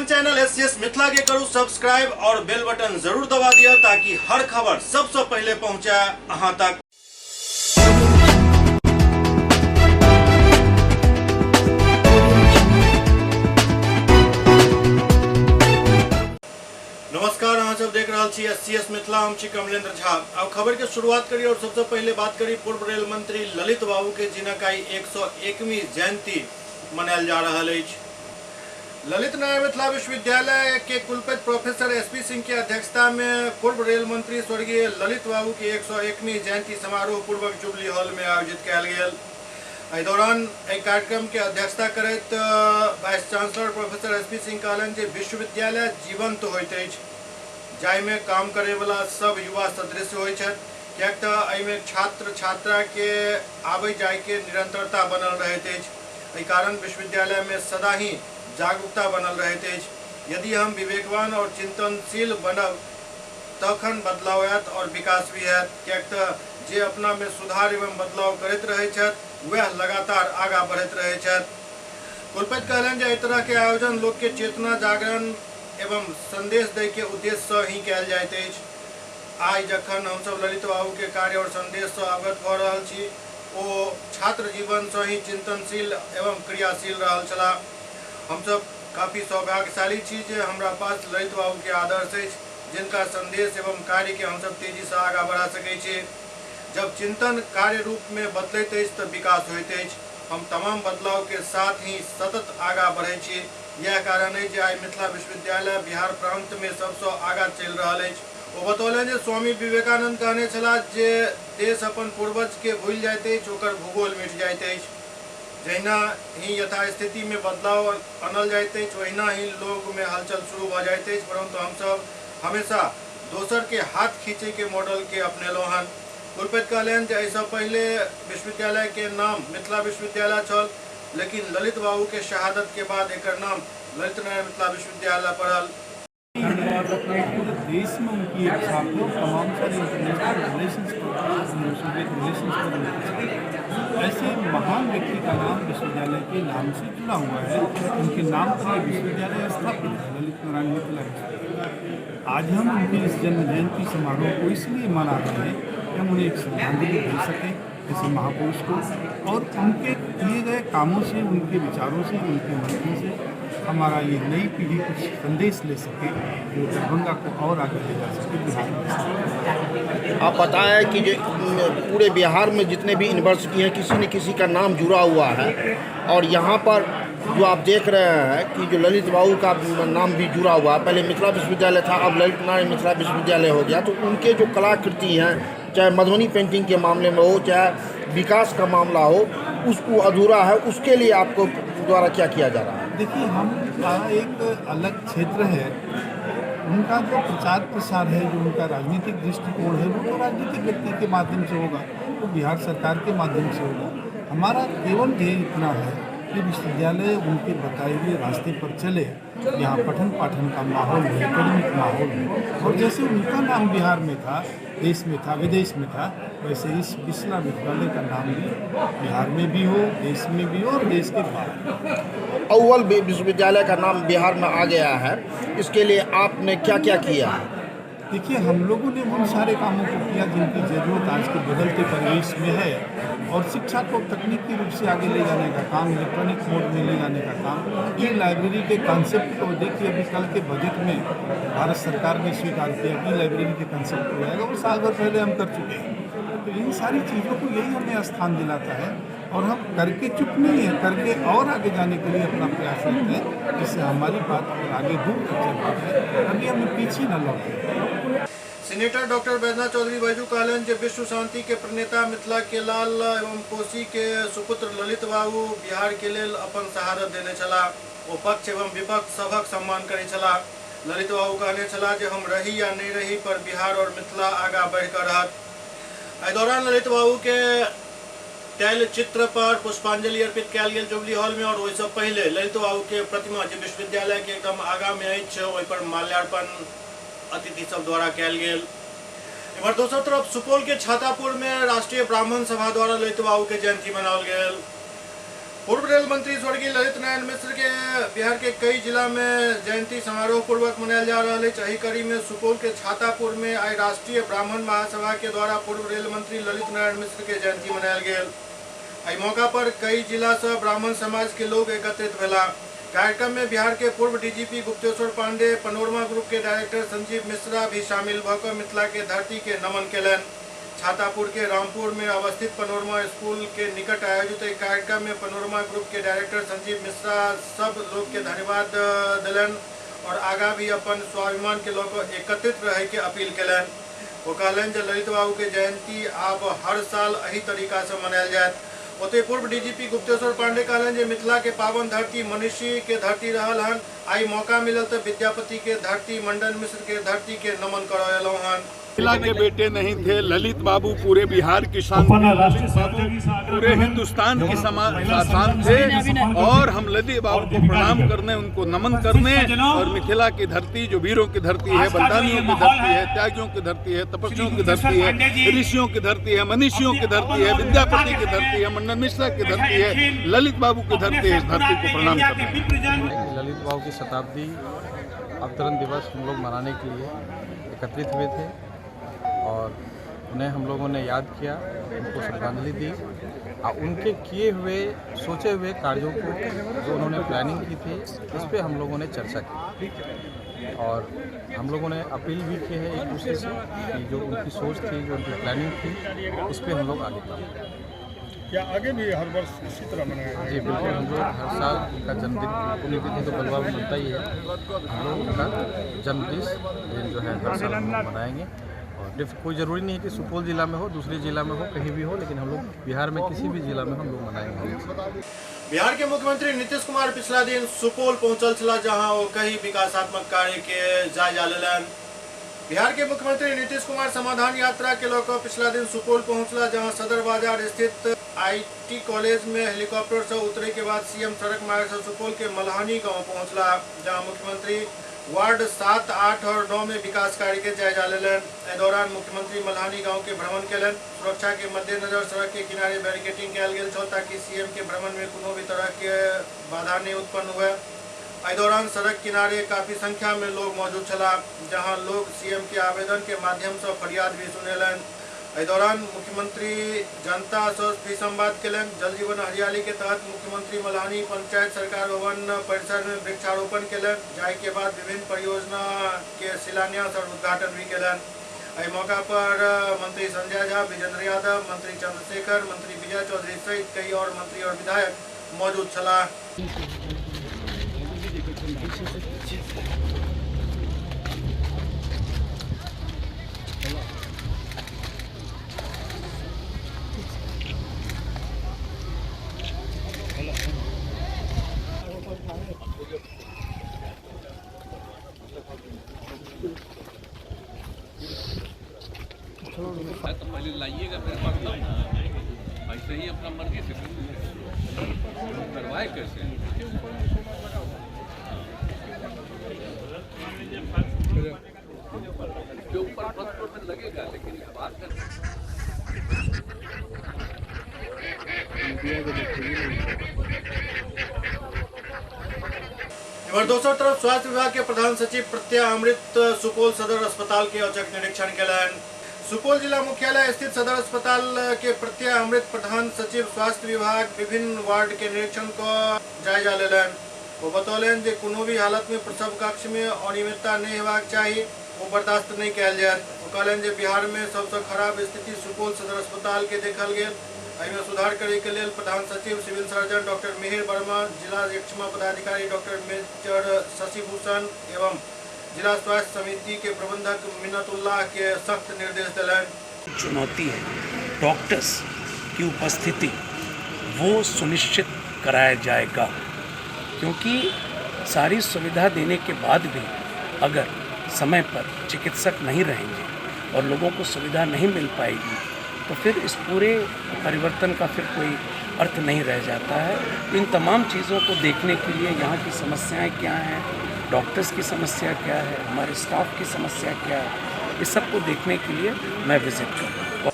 अपन channel SCS Mithila के करू सब्सक्राइब और बेल बटन जरूर दबा दिया ताकि हर खबर सबसे पहले पहुंचे अहां तक। नमस्कार, अहाँ सब देख रहा छी एससीएस मिथिला, हम छी कमलेंद्र झा। अब खबर के शुरुआत करी और सबसे पहले बात करी पूर्व रेल मंत्री ललित बाबू के, जिनक आई 101वीं जयंती मनायल जा रहा अछि। ललित नारायण मिथिला विश्वविद्यालय के कुलपति प्रोफेसर एसपी सिंह के अध्यक्षता में पूर्व रेल मंत्री स्वर्गीय ललित बाबू के 101वीं जयंती समारोह पूर्वक जुबली हॉल में आयोजित कयल गेल। एहि दौरान एहि कार्यक्रम के अध्यक्षता करैत vice chancellor professor SP Singh कहलनि जे विश्वविद्यालय जीवंत होइत अछि, जाहिमे काम करैवला सब युवा सदृश होइत छथि, किएक तऽ एहिमे छात्र छात्रा के आबै जाय के निरंतरता बनल रहैत अछि। एहि कारण विश्वविद्यालय में सदा ही जागरूकता बनल रहैत अछि। यदि हम विवेकवान और चिंतनशील बनब तखन बदलाव आयत और विकास भी हैत, किएक तऽ जे अपना में सुधार एवं बदलाव करैत रहैत छथि वएह लगातार आगाँ बढ़ैत रहैत छथि। कुलपति कहलनि जे एहि तरह के आयोजन लोक के चेतना जागरण एवं संदेश दै के उद्देश्य सँ ही कयल जाइत अछि। आइ जखन हमसब ललित बाबू के कार्य और संदेश सँ अवगत भऽ रहल छी, ओ छात्र जीवन सँ ही चिंतनशील एवं क्रियाशील रहल छलाह। हमसब काफी सौभाग्यशाली छी जे हमरा पास ललित बाबू के आदर्श अछि, जिनका संदेश एवं कार्य के हमसब तेजी सँ आगाँ बढ़ा सकै छी। जब चिंतन कार्य रूप में बदलैत अछि तऽ विकास होइत अछि। हम तमाम बदलाव के साथ ही सतत आगाँ बढ़ै छी। यैह कारण अछि जे आइ मिथिला विश्वविद्यालय बिहार प्रांत में सबसँ आगाँ चलि रहल अछि। ओ बतौलनि जे स्वामी विवेकानंद कहने छलाह जे देश अपन पूर्वज के भूलि जाइत अछि, ओकर भूगोल मिट जाइत अछि। जहिना ही यथास्थिति में बदलाव अनल जाइत अछि, ओहिना ही लोग में हलचल शुरू भऽ जाइत अछि, परंतु हमसब हमेशा दोसर के हाथ खींचे के मॉडल के अपनेलहुँ हन। कुलपति कहलनि जे एहिसँ पहिले विश्वविद्यालय के नाम मिथिला विश्वविद्यालय छल, लेकिन ललित बाबू के शहादत के बाद एकर नाम ललित नारायण मिथिला विश्वविद्यालय पड़ल। पूरे देश में उनकी एक छाप है और तमाम सारे इंटरनेशनल रिलेशंस पर, सोवियत रिलेशंस पर उनकी छाप है। ऐसे महान व्यक्ति का नाम विश्वविद्यालय के नाम से जुड़ा हुआ है, उनके नाम पर ये विश्वविद्यालय स्थापित है, ललित नारायण मिथिला विश्वविद्यालय। आज हम उनके इस जन्म जयंती समारोह को इसलिए मना रहे हैं कि हम उन्हें एक श्रद्धांजलि दे सकें ऐसे महापुरुष को, और उनके किए गए कामों से, उनके विचारों से, उनके मंत्रों से हमारा ये नई पीढ़ी कुछ संदेश ले सके जो दरभंगा को और आगे ले जा सके बिहार में। आप बताएं कि जो पूरे बिहार में जितने भी यूनिवर्सिटी हैं किसी न किसी का नाम जुड़ा हुआ है, और यहाँ पर जो आप देख रहे हैं कि जो ललित बाबू का नाम भी जुड़ा हुआ है, पहले मिथिला विश्वविद्यालय था, अब ललित नारायण मिथिला विश्वविद्यालय हो गया, तो उनके जो कलाकृति हैं, चाहे मधुबनी पेंटिंग के मामले में हो, चाहे विकास का मामला हो, उसको अधूरा है, उसके लिए आपको द्वारा क्या किया जा रहा है? देखिए, हमारा एक अलग क्षेत्र है, उनका जो प्रचार प्रसार है, जो उनका राजनीतिक दृष्टिकोण है, वो तो राजनीतिक व्यक्ति के माध्यम से होगा, वो बिहार सरकार के माध्यम से होगा। हमारा केवल ध्येय इतना है कि विश्वविद्यालय उनके बताए हुए रास्ते पर चले, यहाँ पठन पाठन का माहौल है, एकेडमिक माहौल है, और जैसे उनका नाम बिहार में था, देश में था, विदेश में था, वैसे इस बिसला विद्यालय का नाम भी बिहार में भी हो, देश में भी हो और देश के बाहर। अव्वल विश्वविद्यालय का नाम बिहार में आ गया है, इसके लिए आपने क्या क्या किया है? देखिए, हम लोगों ने उन सारे कामों को किया जिनकी ज़रूरत आज के बदलते परिवेश में है, और शिक्षा को तकनीकी रूप से आगे ले जाने का काम, इलेक्ट्रॉनिक मोड में ले जाने का काम, ई लाइब्रेरी के कॉन्सेप्ट को देखिए, अभी कल के बजट में भारत सरकार ने स्वीकार किया कि ई लाइब्रेरी के कॉन्सेप्ट को आएगा, वो साल भर पहले हम कर चुके हैं। तो इन सारी चीज़ों को यही हमें स्थान दिलाता है, और हम करके चुप नहीं है, करके और आगे जाने के लिए अपना प्रयास करते हैं, जिससे हमारी बात और आगे दूर तक चल पाए, कभी हमें पीछे न लौटे। सीनेटर डॉक्टर बैजनाथ चौधरी बैजू कहलनि जे विश्व शांति के प्रणेता मिथिला के लाल एवं कोसी के सुपुत्र ललित बाबू बिहार के लेल अपन शहादत देने छलाह। ओ पक्ष एवं विपक्ष सभक सम्मान करै छलाह। ललित बाबू कहने छलाह जे हम रही या नहीं रही पर बिहार और मिथिला आगाँ बढ़ि कऽ रहत। एहि दौरान ललित बाबू के तैल चित्र पर पुष्पांजलि अर्पित कयल गेल जुबली हॉल में, और ओहिसँ पहिले ललित बाबू के प्रतिमा जे विश्वविद्यालय के एकदम आगाँ में अछि ओहि पर माल्यार्पण अतिथि सब द्वारा कयल गेल। इम्हर दोसर तरफ सुपौल के छातापुर में राष्ट्रीय ब्राह्मण सभा द्वारा ललित बाबू के जयंती मनाओल गेल। पूर्व रेल मंत्री स्वर्गीय ललित नारायण मिश्र के बिहार के कई जिला में जयंती समारोह पूर्वक मनायल जा रहा है। एही कड़ी में सुपौल के छातापुर में आई राष्ट्रीय ब्राह्मण महासभा के द्वारा पूर्व रेल मंत्री ललित नारायण मिश्र के जयंती मनायल गेल। एहि मौका पर कई जिला से ब्राह्मण समाज के लोग एकत्रित भेला। कार्यक्रम में बिहार के पूर्व DGP Gupteshwar Pandey, Panorama group के डायरेक्टर संजीव मिश्रा भी शामिल भऽ मिथिला के धरती के नमन केलनि। छातापुर के रामपुर में अवस्थित पनोरमा स्कूल के निकट आयोजित एक कार्यक्रम में पनोरमा ग्रुप के डायरेक्टर संजीव मिश्रा सब लोग के धन्यवाद दिलन और आगा भी अपन स्वाभिमान के लोग एकत्रित रहे के अपील केलनि। वो कहलनि जे ललित बाबू के जयंती आब हर साल एही तरीका से मनायल जायत। ओतहि पूर्व डीजीपी गुप्तेश्वर पांडे कहलनि जे मिथिला के पावन धरती मनीषी के धरती रहल हन। आई मौका मिलल तो विद्यापति के धरती, मंडन मिश्र के धरती के नमन करऽ एलहुं हन। मिथिला के बेटे नहीं थे ललित बाबू, पूरे बिहार की शान थे ललित बाबू, पूरे हिंदुस्तान की शान थे और हम ललित बाबू को प्रणाम करने, उनको नमन करने और मिथिला की धरती जो वीरों की धरती है, बलिदानियों की धरती है, त्यागियों की धरती है, तपस्वियों की धरती है, ऋषियों की धरती है, मनीषियों की धरती है, विद्यापति की धरती है, मंडन मिश्रा की धरती है, ललित बाबू की धरती है, इस धरती को प्रणाम करने। ललित बाबू की शताब्दी अवतरण दिवस हम लोग मनाने के लिए एकत्रित हुए थे और उन्हें हम लोगों ने याद किया, उनको श्रद्धांजलि दी और उनके किए हुए सोचे हुए कार्यों को जो उन्होंने प्लानिंग की थी उस पर हम लोगों ने चर्चा की और हम लोगों ने अपील भी की है एक दूसरे से कि जो उनकी सोच थी, जो उनकी प्लानिंग थी, उस पर हम लोग आगे बढ़ें। क्या आगे भी हर वर्ष इसी तरह मनाया जाएगा? जी बिल्कुल, हम लोग हर साल उनका जन्मदिन, पुण्यतिथि तो बलवा में बनता ही है, हम लोग उनका जन्मदिन दिन जो है हर साल हम लोग मनाएंगे। और कोई ज़रूरी नहीं है कि सुपौल ज़िला में हो, दूसरे ज़िला में हो, कहीं भी हो, लेकिन हम लोग बिहार में किसी भी ज़िला में हम लोग मनाएंगे। बिहार के मुख्यमंत्री नीतीश कुमार पिछला दिन सुपौल पहुंचल छलाह, जहां वो कई विकासात्मक कार्य के जायजा लेलनि। बिहार के मुख्यमंत्री नीतीश कुमार समाधान यात्रा के लऽ कऽ पिछला दिन सुपौल पहुंचला, जहां सदर बाजार स्थित IT college में हेलीकॉप्टर से उतरे के बाद सीएम सड़क मार्ग से सुपौल के मल्हानी गांव पहुंचला, जहां मुख्यमंत्री वार्ड 7, 8 और 9 में विकास कार्य के जायजा लेलनि। एहि दौरान मुख्यमंत्री मल्हानी गांव के भ्रमण केलनि। सुरक्षा के मद्देनजर सड़क के किनारे बैरिकेडिंग कयल गेल छल ताकि सीएम के भ्रमण में कोनो भी तरह के बाधा नहीं उत्पन्न हुए। एहि दौरान सड़क किनारे काफी संख्या में लोग मौजूद छलाह, जहां लोग सीएम के आवेदन के माध्यम से फरियाद भी सुनेलनि। एहि दौरान मुख्यमंत्री जनता से भी संवाद केलनि। जल जीवन हरियाली के तहत मुख्यमंत्री मल्हानी पंचायत सरकार भवन परिसर में वृक्षारोपण केलनि, जाहि के बाद विभिन्न परियोजना के शिलान्यास और उद्घाटन भी केलनि। एहि मौका पर मंत्री संजय झा, विजेंद्र यादव, मंत्री चंद्रशेखर, मंत्री विजय चौधरी सहित कई और मंत्री और विधायक मौजूद छलाह। तो पहले लाइएगा मेरे पास, ऐसे ही अपना मर्जी से करवाए कैसे? के ऊपर फर्स्ट फ्लोर में लगेगा, लेकिन बात कर इधर दोसर तरफ स्वास्थ्य विभाग के प्रधान सचिव प्रत्यय अमृत सुपौल सदर अस्पताल के औचक निरीक्षण केलनि। सुपौल जिला मुख्यालय स्थित सदर अस्पताल के प्रत्यय अमृत प्रधान सचिव स्वास्थ्य विभाग विभिन्न वार्ड के निरीक्षण क जायजा लेलनि। वो बतौलनि जे कोनो भी हालत में प्रसव कक्ष में अनियमितता नहीं हेबाक चाही, वो बर्दाश्त नहीं कयल जायत। वो कहलनि जे बिहार में सबसे खराब स्थिति सुपौल सदर अस्पताल के देखल गेल। एहिमे सुधार करे के लेल प्रधान सचिव civil surgeon doctor Mihir Verma, जिला यक्ष्मा पदाधिकारी डॉक्टर मेजर शशिभूषण एवं जिला स्वास्थ्य समिति के प्रबंधक मिन्नतुल्लाह के सख्त निर्देश दिलनि। चुनौती है डॉक्टर्स की उपस्थिति, वो सुनिश्चित कराया जाएगा, क्योंकि सारी सुविधा देने के बाद भी अगर समय पर चिकित्सक नहीं रहेंगे और लोगों को सुविधा नहीं मिल पाएगी तो फिर इस पूरे परिवर्तन का फिर कोई अर्थ नहीं रह जाता है। इन तमाम चीज़ों को देखने के लिए यहाँ की समस्याएं क्या हैं, डॉक्टर्स की समस्या क्या है, हमारे स्टाफ की समस्या क्या है, इस सब को देखने के लिए मैं विज़िट कर रहा हूँ।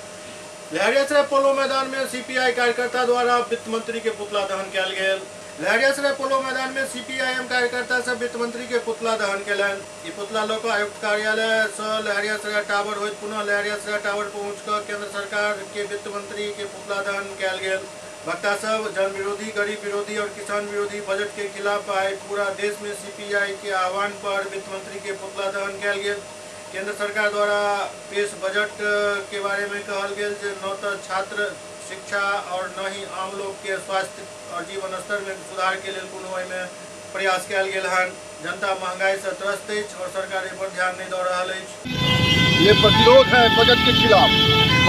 लहरियासराय पोलो मैदान में सीपीआई कार्यकर्ता द्वारा वित्त मंत्री के पुतला दहन कयल गेल। लहरियासराय पोलो मैदान में सीपीआईएम कार्यकर्ता सब वित्त मंत्री के पुतला दहन केलनि। ई पुतला लऽ कऽ आयुक्त कार्यालय सँ लहरियासराय टावर होइत पुनः लहरियासराय टावर पहुँच कऽ केंद्र सरकार के वित्त मंत्री के पुतला दहन कयल गेल। वक्ता सब जन विरोधी, गरीब विरोधी और किसान विरोधी बजट के खिलाफ आइ पूरा देश में सीपीआई के आह्वान पर वित्त मंत्री के पुतला दहन कयल गेल। केंद्र सरकार द्वारा पेश बजट के बारे में कहल गेल जे न तऽ छात्र शिक्षा और न ही आम लोग के स्वास्थ्य और जीवन स्तर में सुधार के लेल कोनो एहिमे प्रयास कयल गेल हन। जनता महंगाई से त्रस्त अछि और सरकार एहि पर ध्यान नहीं दऽ रहल अछि। ये प्रतिरोध है बजट के खिलाफ।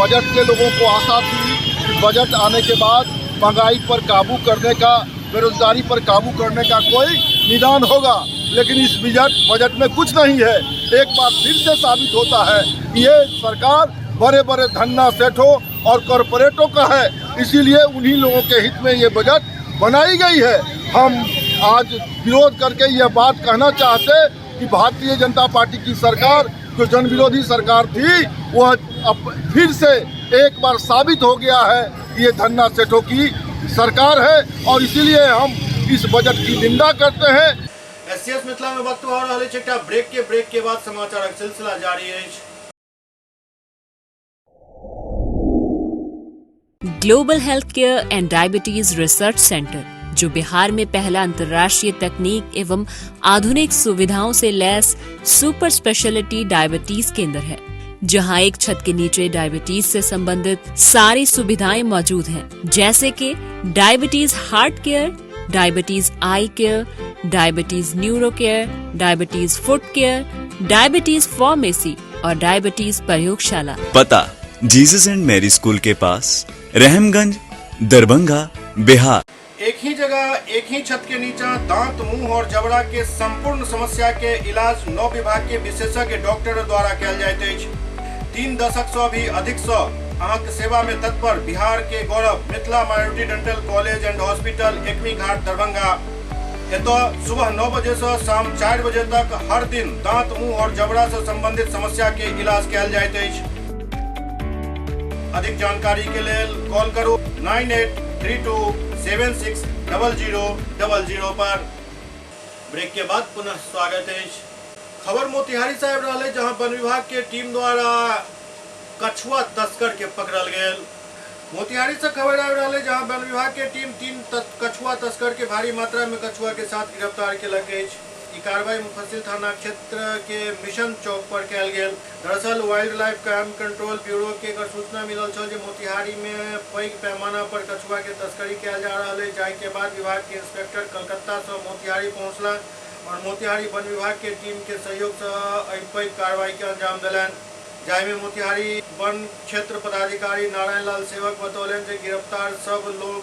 बजट से लोगों को आशा थी कि बजट आने के बाद महंगाई पर काबू करने का, बेरोजगारी पर काबू करने का कोई निदान होगा, लेकिन इस बजट में कुछ नहीं है। एक बार फिर से साबित होता है कि ये सरकार बड़े बड़े धन्ना सेठों और कॉरपोरेटों का है, इसीलिए उन्हीं लोगों के हित में ये बजट बनाई गई है। हम आज विरोध करके यह बात कहना चाहते कि भारतीय जनता पार्टी की सरकार जो जन विरोधी सरकार थी, वह अब फिर से एक बार साबित हो गया है कि ये धन्ना सेठों की सरकार है और इसीलिए हम इस बजट की निंदा करते हैं। एससीएस मिथिला में वक्त भऽ रहल अछि एकटा ब्रेक के बाद समाचारक सिलसिला जारी अछि। Global health care and diabetes research centre, जो बिहार में पहला अंतर्राष्ट्रीय तकनीक एवं आधुनिक सुविधाओं से लैस सुपर स्पेशलिटी डायबिटीज केंद्र है, जहां एक छत के नीचे डायबिटीज से संबंधित सारी सुविधाएं मौजूद हैं, जैसे कि diabetes heart care, diabetes eye care, diabetes neuro care, diabetes foot care, diabetes pharmacy और डायबिटीज प्रयोगशाला। पता जीसस एंड मैरी स्कूल के पास, रहमगंज, दरभंगा, बिहार। एक ही जगह एक ही छत के नीचा दांत, मुंह और जबड़ा के संपूर्ण समस्या के इलाज 9 विभाग के विशेषज्ञ डॉक्टर द्वारा कयल जाइत अछि। 3 दशक से भी अधिक से अहाँके सेवा में तत्पर बिहार के गौरव Mithila minority dental college and hospital, Ekmi Ghat, Darbhanga. एतऽ सुबह 9 बजे से शाम 4 बजे तक हर दिन दांत, मुंह और जबड़ा से संबंधित समस्या के इलाज कयल जाइत अछि। अधिक जानकारी के लेल कॉल करू 983276 0000 पर। ब्रेक के बाद पुनः स्वागत अछि। खबर मोतिहारी से आबि रहल अछि, जहां वन विभाग के टीम द्वारा कछुआ तस्कर के पकड़ल गेल। मोतिहारी से खबर आबि रहल अछि, जहां वन विभाग के टीम 3 कछुआ तस्कर के भारी मात्रा में कछुआ के साथ गिरफ्तार केलक अछि। ई कार्रवाई मुफस्सिल थाना क्षेत्र के मिशन चौक पर कयल गेल। दरअसल wild life crime control bureau के एकर सूचना मिलल छल जे मोतिहारी में पैघ पैमाना पर कछुआ के तस्करी कयल जा रहल अछि, जाहि के बाद विभाग के इंस्पेक्टर कलकत्ता से मोतिहारी पहुंचला और मोतिहारी वन विभाग के टीम के सहयोग से एहि पैघ कार्रवाई के अंजाम देलनि। जाहिमे मोतिहारी वन क्षेत्र पदाधिकारी नारायण लाल सेवक बतौलनि जे गिरफ्तार सब लोग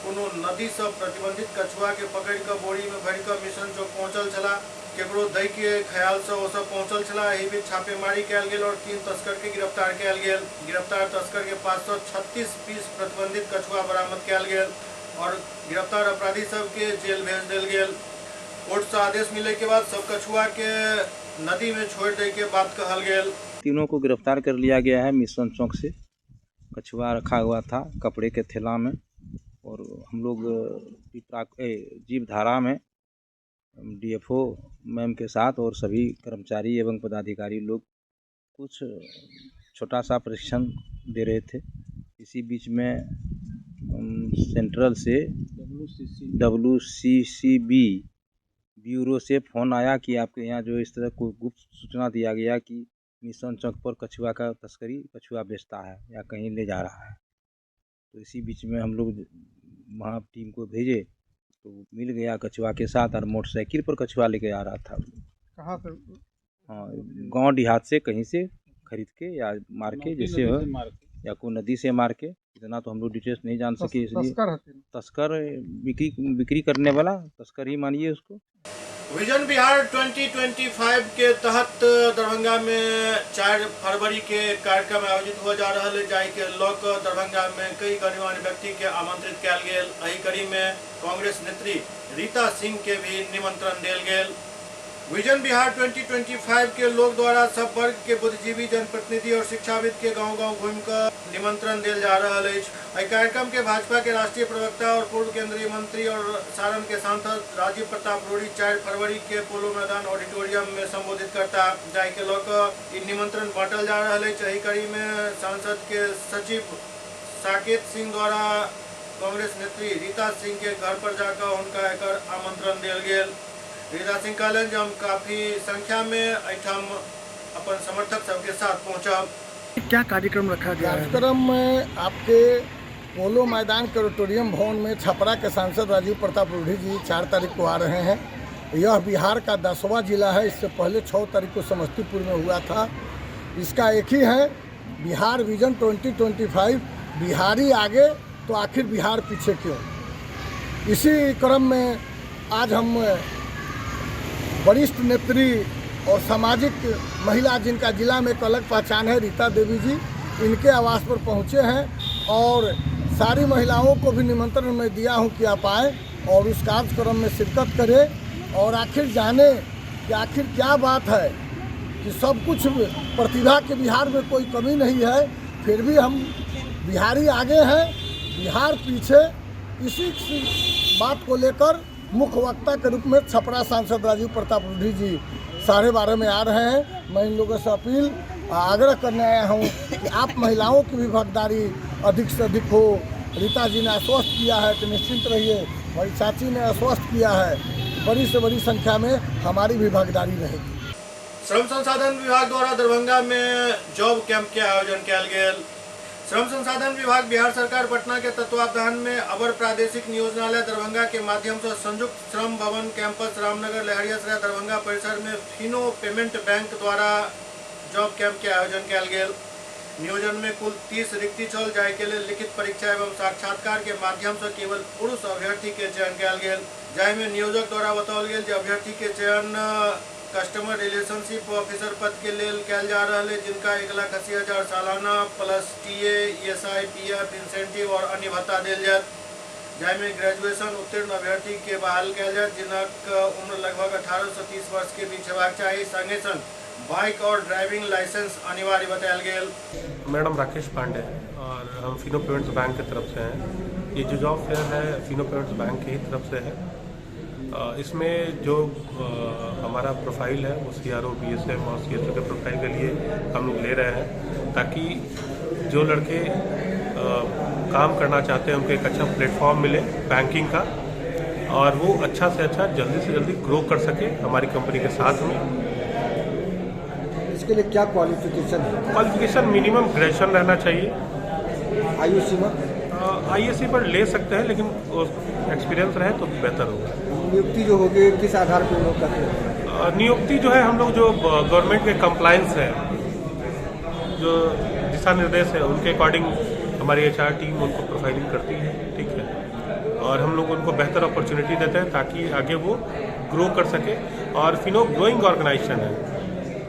कोनो नदी से प्रतिबंधित कछुआ के पकड़ि कऽ बोरी में भरि कऽ मिशन चौक पहुंचल छलाह। केकरो दै के ख्याल से ओ सब पहुंचल छलाह। एहि बीच छापेमारी कयल गेल और 3 तस्कर के गिरफ्तार कयल गेल। गिरफ्तार तस्कर के 536 पीस प्रतिबंधित कछुआ बरामद कयल गेल और गिरफ्तार अपराधी सबके जेल भेज देल गेल। कोर्ट से आदेश मिले के बाद सब कछुआ के नदी में छोड़ दै के बात कहल गेल। तीनों को गिरफ्तार कर लिया गया है। मिशन चौक से कछुआ रखा हुआ था कपड़े के थैला में और हम लोग जीवधारा में डीएफओ मैम के साथ और सभी कर्मचारी एवं पदाधिकारी लोग कुछ छोटा सा प्रशिक्षण दे रहे थे। इसी बीच में सेंट्रल से WCCB bureau से फ़ोन आया कि आपके यहाँ जो इस तरह को गुप्त सूचना दिया गया कि मिशन चौक पर कछुआ का तस्करी, कछुआ बेचता है या कहीं ले जा रहा है। तो इसी बीच में हम लोग वहाँ टीम को भेजे तो मिल गया कछुआ के साथ और मोटरसाइकिल पर कछुआ लेके आ रहा था। कहाँ से? हाँ, गांव देहात से कहीं से खरीद के या मार के, जैसे हो या कोई नदी से मार के, इतना तो हम लोग डिटेल्स नहीं जान सके। इसलिए तस्कर बिक्री करने वाला तस्कर ही मानिए उसको। विजन बिहार 2025 के तहत दरभंगा में 4 फरवरी के कार्यक्रम आयोजित हुआ जा रहा है, जाहि के लऽ कऽ दरभंगा में कई गणमान्य व्यक्ति के आमंत्रित कयल गेल। एहि कड़ी में कांग्रेस नेत्री रीता सिंह के भी निमंत्रण देल गेल। विजन बिहार 2025 के लोग द्वारा सब वर्ग के बुद्धिजीवी, जनप्रतिनिधि और शिक्षाविद के गांव-गांव घूमिकर निमंत्रण दिल जा रहा है। एहि कार्यक्रम के भाजपा के राष्ट्रीय प्रवक्ता और पूर्व केंद्रीय मंत्री और सारण के सांसद राजीव प्रताप रूडी 4 फरवरी के पोलो मैदान ऑडिटोरियम में संबोधित करता, जाहि के लऽ कऽ ई निमंत्रण बांटल जा रहा है। एहि कड़ी में सांसद के सचिव साकेत सिंह द्वारा कांग्रेस नेत्री रीता सिंह के घर पर जाकर हुनका एकर आमंत्रण देल गेल। रीता सिंह कहलनि जे हम काफी संख्या में एहिठाम अपन समर्थक सबके साथ पहुंचब। क्या कार्यक्रम रखा गया है? कार्यक्रम में आपके पोलो मैदान के ऑडिटोरियम भवन में छपरा के सांसद राजीव प्रताप रूडी जी 4 तारीख को आ रहे हैं। यह बिहार का 10वां जिला है। इससे पहले 6 तारीख को समस्तीपुर में हुआ था। इसका एक ही है, बिहार विजन 2025, बिहारी आगे तो आखिर बिहार पीछे क्यों। इसी क्रम में आज हम वरिष्ठ नेत्री और सामाजिक महिला जिनका जिला में एक अलग पहचान है, रीता देवी जी, इनके आवास पर पहुँचे हैं और सारी महिलाओं को भी निमंत्रण मैं दिया हूं कि आप आएँ और उस कार्यक्रम में शिरकत करें और आखिर जाने कि आखिर क्या बात है कि सब कुछ प्रतिभा के बिहार में कोई कमी नहीं है, फिर भी हम बिहारी आगे हैं, बिहार पीछे। इसी बात को लेकर मुख्य वक्ता के रूप में छपरा सांसद राजीव प्रताप रूडी जी 12:30 में आ रहे हैं। मैं इन लोगों से अपील आग्रह करने आया हूं कि आप महिलाओं की भी भागीदारी अधिक से अधिक हो। रीता जी ने आश्वस्त किया है कि निश्चिंत रहिए, हमारी चाची ने आश्वस्त किया है, बड़ी से बड़ी संख्या में हमारी भी भागीदारी रहेगी। श्रम संसाधन विभाग द्वारा दरभंगा में जॉब कैंप के आयोजन कयल गेल। श्रम संसाधन विभाग बिहार सरकार पटना के तत्वावधान में अवर प्रादेशिक नियोजनालय दरभंगा के माध्यम से संयुक्त श्रम भवन कैंपस रामनगर लहरियासराय दरभंगा परिसर में फिनो पेमेंट बैंक द्वारा जॉब कैंप के आयोजन कयल गेल। नियोजन में कुल 30 रिक्ति छल, जाहि के लेल लिखित परीक्षा एवं साक्षात्कार के माध्यम से केवल पुरुष अभ्यर्थी के चयन कयल गेल, जाहिमे नियोजक द्वारा बताओल गेल जे अभ्यर्थी के चयन कस्टमर रिलेशनशिप ऑफिसर पद के लेल कयल जा रहल है, जिनका 1,80,000 सालाना plus TA, ESI, PF, incentive और अन्य भत्ता देल जायत, जाहिमे ग्रेजुएशन उत्तीर्ण अभ्यर्थी के बहाल कयल जायत, जिनक उम्र लगभग 18 से 30 वर्ष के बीच हेबाक चाही। संगे संग बाइक और ड्राइविंग लाइसेंस अनिवार्य बतायल गेल। मेरा नाम राकेश पांडे और हम फिनो पेमेंट्स बैंक की तरफ से हैं। ये जो जॉब फेयर है फिनो पेमेंट्स बैंक की ही तरफ से है। इसमें जो हमारा प्रोफाइल है वो CRO, BSM और CSO के प्रोफाइल के लिए हम लोग ले रहे हैं, ताकि जो लड़के काम करना चाहते हैं उनको एक अच्छा प्लेटफॉर्म मिले बैंकिंग का और वो अच्छा से अच्छा जल्दी से जल्दी ग्रो कर सके हमारी कंपनी के साथ में। इसके लिए क्या क्वालिफिकेशन है? क्वालिफिकेशन मिनिमम ग्रेजुएशन रहना चाहिए। आयु सीमा? ISC पर ले सकते हैं, लेकिन एक्सपीरियंस रहे तो बेहतर होगा। नियुक्ति जो होगी किस आधार पर लोग करते हैं? नियुक्ति जो है हम लोग जो गवर्नमेंट के कंप्लायंस है, जो दिशा निर्देश है, उनके अकॉर्डिंग हमारी HR team उनको प्रोफाइलिंग करती है, ठीक है, और हम लोग उनको बेहतर अपॉर्चुनिटी देते हैं ताकि आगे वो ग्रो कर सके। और फिनो ग्रोइंग ऑर्गेनाइजेशन है।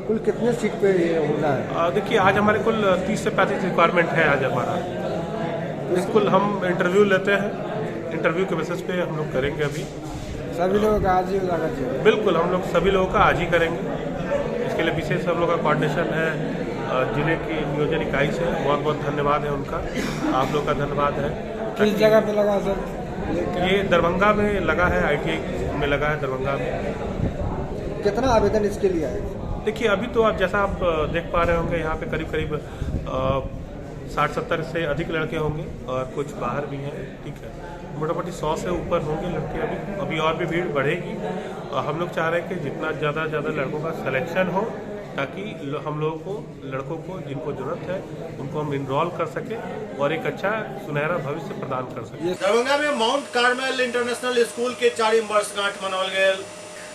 कुल कितने सीट पे ये होना है? देखिए आज हमारे कुल 30 से 35 रिक्वायरमेंट है। आज हमारा बिल्कुल हम इंटरव्यू लेते हैं, इंटरव्यू के बेसिस पे हम लोग करेंगे। अभी सभी लोगों का आज ही लगा चाहिए। बिल्कुल हम लोग सभी लोगों का आज ही करेंगे। इसके लिए विशेष हम लोग का कोऑर्डिनेशन है जिले की नियोजन इकाई से। बहुत बहुत धन्यवाद है उनका, आप लोग का धन्यवाद है। किस जगह पे लगा सर? ये दरभंगा में लगा है, ITI में लगा है दरभंगा में। कितना आवेदन इसके लिए आए? देखिए अभी तो आप जैसा आप देख पा रहे होंगे यहाँ पे करीब करीब 60-70 से अधिक लड़के होंगे और कुछ बाहर भी हैं, ठीक है, मोटा मोटी 100 से ऊपर होंगे लड़के। अभी अभी और भी भीड़ बढ़ेगी और हम लोग चाह रहे हैं कि जितना ज़्यादा ज़्यादा लड़कों का सिलेक्शन हो, ताकि हम लोगों को, लड़कों को जिनको ज़रूरत है उनको हम इनरोल कर सकें और एक अच्छा सुनहरा भविष्य प्रदान कर सकें। दरभंगा में माउंट कार्मेल इंटरनेशनल स्कूल के 4वीं वर्षगांठ मनाओल गेल।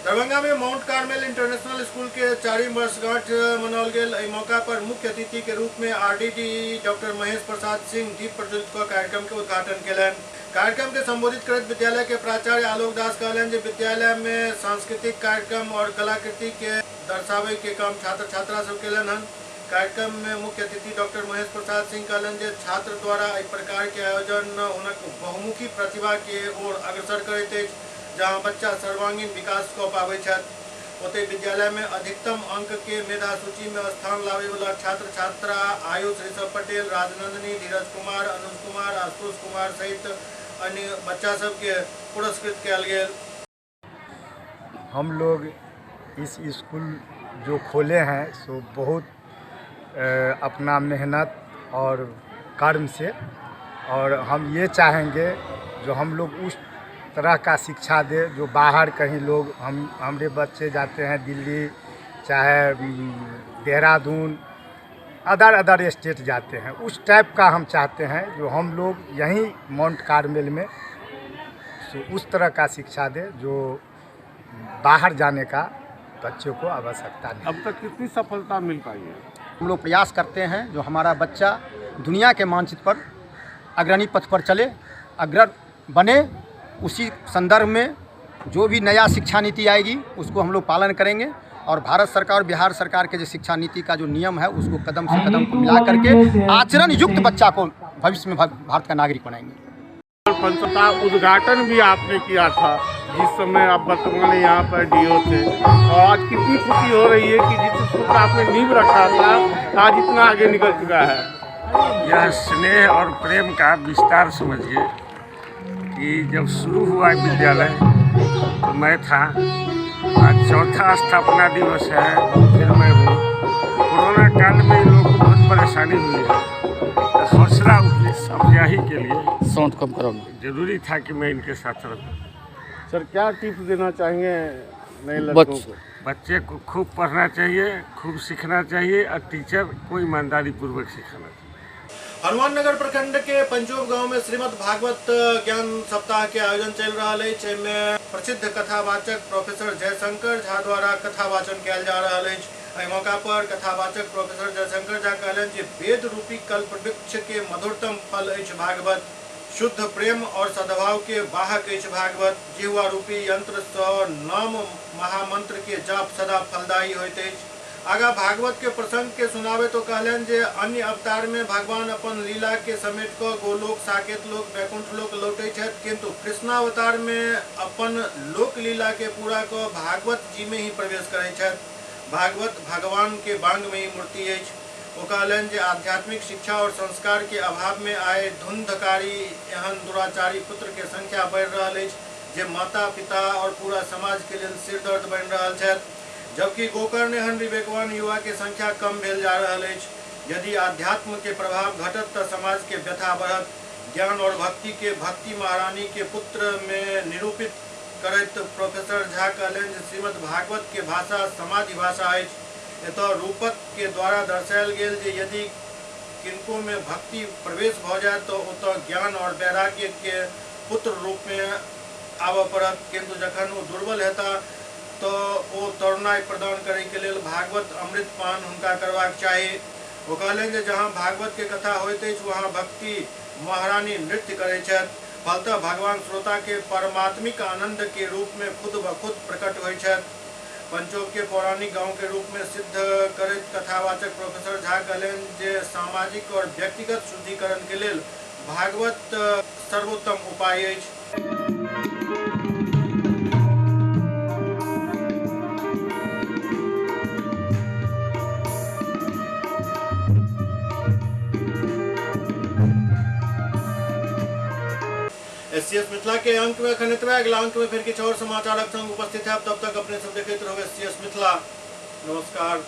दरभंगा में माउंट कार्मेल इंटरनेशनल स्कूल के 4वीं वर्षगांठ मनाओल गेल। एहि मौका पर मुख्य अतिथि के रूप में RDD doctor Mahesh Prasad Singh दीप प्रज्वलित कऽ कार्यक्रम के उद्घाटन केलनि। कार्यक्रम के संबोधित करैत विद्यालय के प्राचार्य आलोक दास कहलनि जे विद्यालय में सांस्कृतिक कार्यक्रम और कलाकृति के दर्शाबै के काम छात्र छात्रा सब केलनि हन। कार्यक्रम में मुख्य अतिथि डॉक्टर महेश प्रसाद सिंह कहलनि जे छात्र द्वारा एहि प्रकार के आयोजन हुनक बहुमुखी प्रतिभा के ओर अग्रसर करैत अछि, जहां बच्चा सर्वांगीण विकास कऽ पाबै छथि। ओतहि विद्यालय में अधिकतम अंक के मेधा सूची में स्थान लावे वाला छात्र छात्रा आयुष ऋषभ पटेल, राजनंदिनी, धीरज कुमार, अनुज कुमार, आशुतोष कुमार सहित अन्य बच्चा सबके पुरस्कृत कयल गेल। हम लोग इस स्कूल जो खोले हैं सो बहुत अपना मेहनत और कर्म से, और हम ये चाहेंगे जो हम लोग उस तरह का शिक्षा दे जो बाहर कहीं लोग हमारे बच्चे जाते हैं दिल्ली चाहे देहरादून अदर अदर स्टेट जाते हैं, उस टाइप का हम चाहते हैं जो हम लोग यहीं माउंट कार्मेल में सो उस तरह का शिक्षा दे जो बाहर जाने का बच्चों को आवश्यकता नहीं। अब तक कितनी सफलता मिल पाई है? हम लोग प्रयास करते हैं जो हमारा बच्चा दुनिया के मानचित्र पर अग्रणी पथ पर चले, अग्रणी बने। उसी संदर्भ में जो भी नया शिक्षा नीति आएगी उसको हम लोग पालन करेंगे और भारत सरकार और बिहार सरकार के जो शिक्षा नीति का जो नियम है उसको कदम से कदम को मिला करके आचरण युक्त बच्चा को भविष्य में भारत का नागरिक बनाएंगे। पंचता उद्घाटन भी आपने किया था जिस समय आप वर्तमान यहाँ पर do थे, और आज कितनी खुशी हो रही है कि जिस स्कूल का आपने नींव रखा था आज इतना आगे निकल चुका है। यह स्नेह और प्रेम का विस्तार समझिए कि जब शुरू हुआ विद्यालय तो मैं था, आज चौथा स्थापना दिवस है, फिर मैं हूँ। कोरोना काल में लोगों को बहुत परेशानी हुई है, तो हौसला अफजाही के लिए साउंड कम करो जरूरी था कि मैं इनके साथ रहूँ। सर क्या टिप्स देना चाहेंगे नए लड़कों को? बच्चे को खूब पढ़ना चाहिए, खूब सीखना चाहिए और टीचर को ईमानदारी पूर्वक सिखाना चाहिए। हनुमाननगर प्रखंड के पंचोब गांव में श्रीमद् भागवत ज्ञान सप्ताह के आयोजन चल रहा है। एहिमे प्रसिद्ध कथावाचक प्रोफेसर जयशंकर झा द्वारा कथावाचन कयल जा रहा है। एहि मौका पर कथावाचक प्रोफेसर जयशंकर झा कहलनि जे वेद रूपी कल्प वृक्ष के मधुरतम फल अछि भागवत, शुद्ध प्रेम और सद्भाव के वाहक अछि भागवत, जिह्वा रूपी यंत्र सँ नाम महामंत्र के जाप सदा फलदायी होइत अछि। आगा भागवत के प्रसंग के सुनावे तो कहलनि जे अन्य अवतार में भगवान अपन लीला के समेट कऽ गोलोक, साकेत लोक, वैकुंठ लोक लौटै छथि, किंतु कृष्णावतार में अपन लोक लीला के पूरा कऽ भागवत जी में ही प्रवेश करै छथि। भागवत भगवान के वांगमयी मूर्ति अछि। ओ कहलनि जे आध्यात्मिक शिक्षा और संस्कार के अभाव में आए धुंधकारी एहन दुराचारी पुत्र के संख्या बढ़ि रहल अछि जे माता पिता और पूरा समाज के लेल सिर दर्द बनि रहल छथि, जबकि गोकर्ण एहन विवेकवान युवा के संख्या कम भेल जा रहल अछि। यदि आध्यात्म के प्रभाव घटत तऽ समाज के व्यथा बढ़त। ज्ञान और भक्ति के भक्ति महारानी के पुत्र में निरूपित करैत प्रोफेसर झा कहलनि जे श्रीमद् भागवत के भाषा समाधि भाषा अछि। एतऽ रूपक के द्वारा दर्शायल गेल जे यदि किनको में भक्ति प्रवेश भऽ जाय तऽ ओतऽ ज्ञान और वैराग्य के पुत्र रूप में आबऽ पड़त, किंतु जखन ओ दुर्बल हेता तो ओ तरुणाई प्रदान करे के लेल भागवत अमृत पान हुनका करबाक चाही। ओ कहलनि जे जहाँ भागवत के कथा होइत अछि वहाँ भक्ति महारानी नृत्य करै छथि, फलतः भगवान श्रोता के परमात्मिक आनंद के रूप में खुद ब खुद प्रकट होइ छथि। पंचोब के पौराणिक गांव के रूप में सिद्ध करैत कथावाचक प्रोफेसर झा कहलनि जे सामाजिक और व्यक्तिगत शुद्धिकरण के लेल भागवत सर्वोत्तम उपाय अछि। एससीएस मिथिला के अंक में अखन एतबे। अगला अंक में फिर किछु और समाचारक संग उपस्थित है। तब तक अपने सब देखैत रहू एससीएस मिथिला। नमस्कार।